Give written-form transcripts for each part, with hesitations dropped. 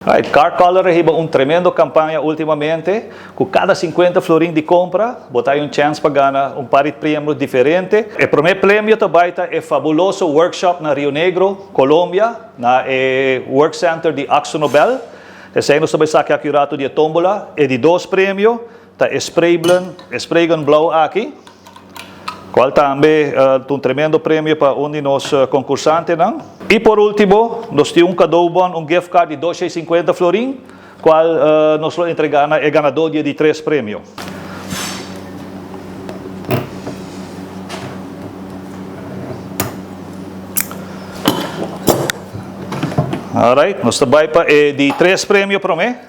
Right, Car Color a hiba un tremendo campaña ultimamente, cu cada 50 florin di compra, bo ta hay un chance pa gana un par di premio diferente. E prome premio ta bay ta e fabuloso workshop na Rio Negro, Colombia, na e Work Center di Akzo Nobel. Esey nos ta bay saca aki un rato di e tombola. E di dos premio Ta e spraygun, e spraygun blauw aki, cual tambe ta un tremendo premio pa un di nos concursantenan. Y por ultimo, nos tin un cadeaubon, un gift card di 250 florin, cual nos lo entrega na e ganador di e di tres premio. Alright, nos ta bay pa e di tres premio prome.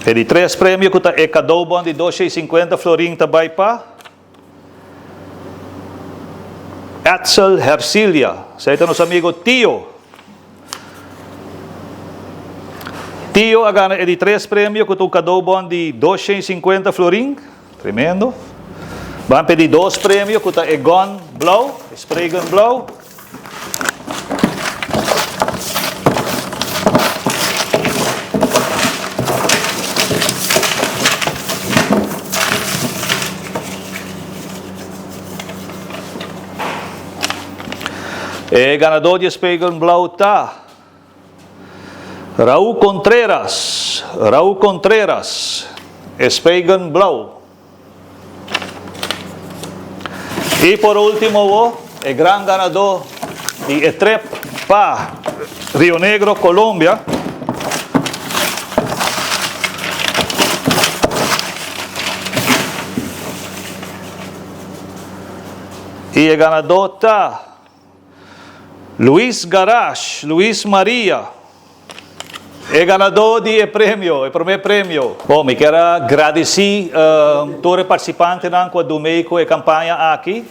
E di tres premio ku ta e kadoubon di 250 florin ta bai pa Edsel Hercilia. Esei ta nos amigo Tio. Tio a gana e di tres premio ku ta un kadoubon di 250 florin. Tremendo. Ban pedi dos premio cu ta e gun blauw, e spray gun blauw. E ganador di e spray gun blauw ta Raul Contreras, Raul Contreras, Speigen Blauw. Y por ultimo wo, e gran ganador di e trip pa Rio Negro, Colombia. Y e ganador ta Luis Garage, Luis Maria, e ganadó di e premio, e promé premio. Bon, mi kier a gradisí tur e partisipantenan ku a dumei ku e kampaña aki.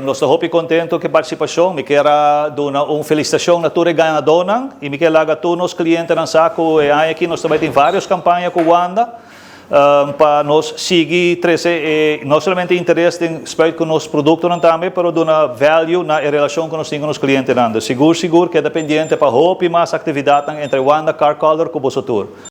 Nos ta hopi kontentu ku e partisipashon. Mi kier a duna un felisitashon na tur e ganadónan i mi kier laga tur nos klientenan sa ku e aña aki nos ta bai tin vários kampaña ku Wanda. Pa nos sigui trece e no solamente interes den spuit cu nos productonan tambe, pero duna value na e relacion cu nos tin cu nos clientenan. Dus sigur sigur keda pendiente pa hopi mas actividadnan entre Wanda Car Color cu boso tur.